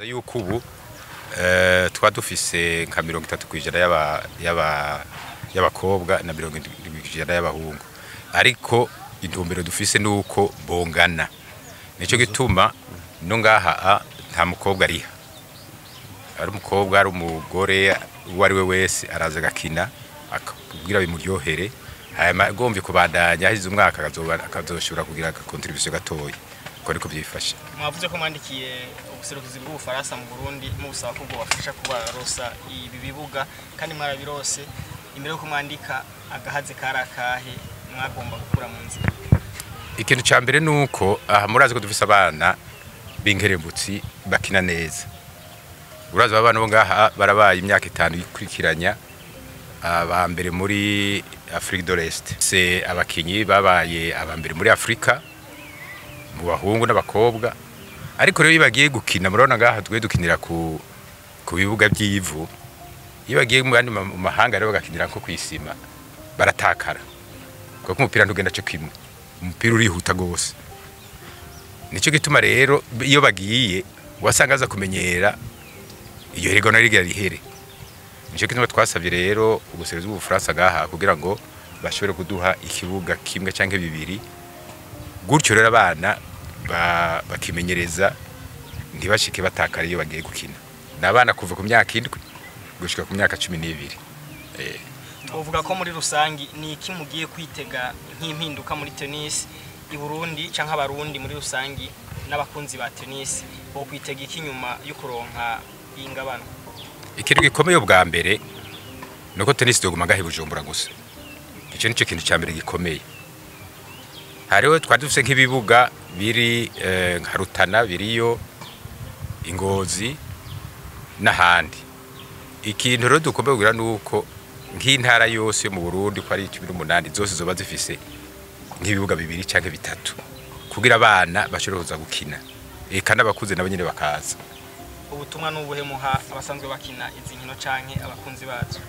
Yuko ubu twa dufise nka 30% y'abakobwa na 70% y'abahungu, ariko intumbero dufise nuko bongana. Nico gituma no ngaha nta mukobwa ariha, ari umukobwa ari umugore, uwo ari we wese araza agakina akubwira bimuryohere, hanyuma agomvye kubandanya ahize umwaka akazoshobora kugira contribution gatoya. Ko ariko byifashe. Mwavuze ko mwandikiye ubuserukizi bw'Ubufaransa mu Burundi mubusaba ko bwobafasha kubarosa ibi bibuga, kandi mwarabirose. Imbere yuko mwandika, agahaze kari akahe mwagomba gukura mu nzira? Ikintu ca mbere nuko aha murazi ko dufise abana b'inkerebutsi bakina neza. Urazi abana bo ngaha barabaye imyaka 5 ikurikiranya aba mbere muri Afrique de l'Est. Se abakinyi babaye aba mbere muri Afrika mu bahungu n'abakobwa. Ariko rero iyo bagiye gukina, murabona ngaha twe dukinira ku bibuga by'ivu, iyo bagiye mu yandi mahanga rero bagakinira nko kwisima baratakara, kuko umupira ntugenda cyo kimwe, umupira urihuta gose. Nico gituma rero iyo bagiye wasanga aza kumenyera iyo higanwa rigira rihere. Nico gituma twasabye rero ubuseruzi bw'Ubufaransa ngaha kugira ngo bashobore kuduha ikibuga kimwe canke bibiri, gutyo rero abana bakimenyereza ntibashike batakara iyo bagiye gukina. N'abana kuva ku myaka 7 gushika ku myaka 12. Uvuga ko muri rusangi ni iki mugiye kwitega nk'impinduka muri tennis i Burundi canke abarundi muri rusangi n'abakunzi ba tennis bo kwitega iki nyuma yo kuronka ingabano? Ikintu gikomeye ubwa mbere nuko tennis doguma ngahe Bujumbura gusa. Ico nico kintu ca mbere gikomeye. Hariho twari dufise nk'ibibuga biri nka Rutana, biriyo Ingozi n'ahandi. Ikintu rero dukomeye kugira nuko nk'intara yose yo mu Burundi ko ari 18 zose zoba zifise nk'ibibuga 2 canke 3 kugira abana bashobore kuza gukina, eka n'abakuze nabo nyene bakaza. Ubutumwa n'ubuhe muha abasanzwe bakina izi nkino canke abakunzi bazo?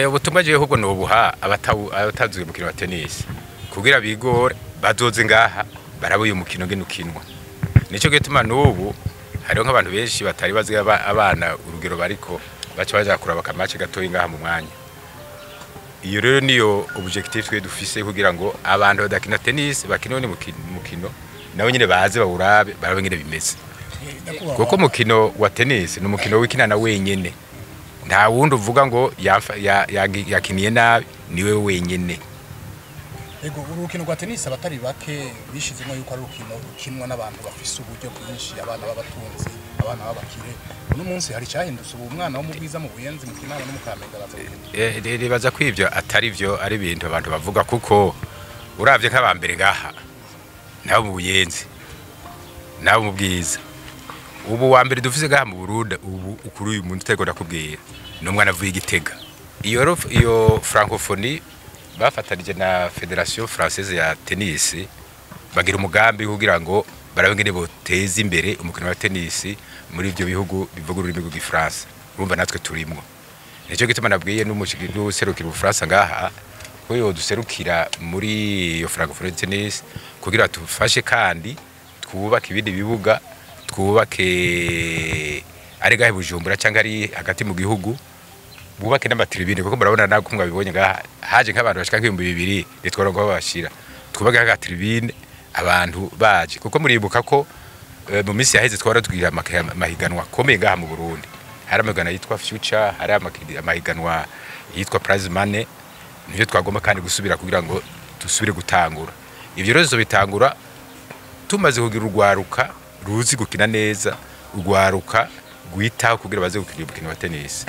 Ubutumwa jewe ahubwo nobuha abatazi umukino wa tennis kugira bigore bazoze ngaha barabe uyu mukino ngene ukinwa. Nico gituma n'ubu hariho nk'abantu benshi batari bazi abana urugero bariko baca baja kuraba akamace gatoyi ngaha mu mwanya. Iyo rero niyo objectif twe dufise kugira ngo abantu badakina tennis bakine ni mukino nabo nyene baze bawurabe barabe ngene bimeze. Kuko umukino wa tennis ni umukino w'ikinana wenyene, nta wundi uvuga ngo yakiniye nabi, niwe wenyene. Ego, urukino rwa tennis abatari bake bishizemo yuko ari urukino rukinwa n'abantu bafise uburyo bwinshi, abana b'abatunzi, abana b'abakire. Uno munsi hari cyahindutse, ubu umwana wo mu Bwiza, mu Buyenzi, mu Kinama no mu Kamenge araza gukina. Ribaza ko ivyo atari vyo, ari ibintu abantu bavuga, kuko uravye nk'abambere ngaha nabo mu Buyenzi nabo mu Bwiza, ubu wa mbere dufise ngaha mu Burundi ubu ukuri uyu muntu utego ndakubwira ni umwana avuye Igitega. Iyo francophonie bafatanije na Fédération Française ya Tennis bagira umugambi kugira ngo barabe ngene boteza imbere umukino wa tennis muri ivyo bihugu bivuga ururimi rw'igifaransa. Urumva natwe turimwo. Nico gituma nabwiye n'userukira Ubufaransa ngaha ko yoduserukira muri iyo francophonie tennis kugira tufashe kandi twubake ibindi bibuga, twubake ari gahe Bujumbura cyangwa ari hagati mu gihugu, bubake n'amatribune, kuko murabona nako mwabibonye ngaha haje nk'abantu bashika 2000 nitwara ngo babashira. Twubake agatribune abantu baje, kuko muribuka ko mu minsi yaheze twara tugira amahiganwa akomeye ngaha mu Burundi. Hari amahiganwa yitwa Future, hari amahiganwa yitwa Prize Money, nivyo twagomba kandi gusubira kugira ngo dusubire gutangura. Ivyo rero bitangura tumaze kugira urwaruka ruzi gukina neza, urwaruka rwitaho kugira baze gukina umukino wa tennis.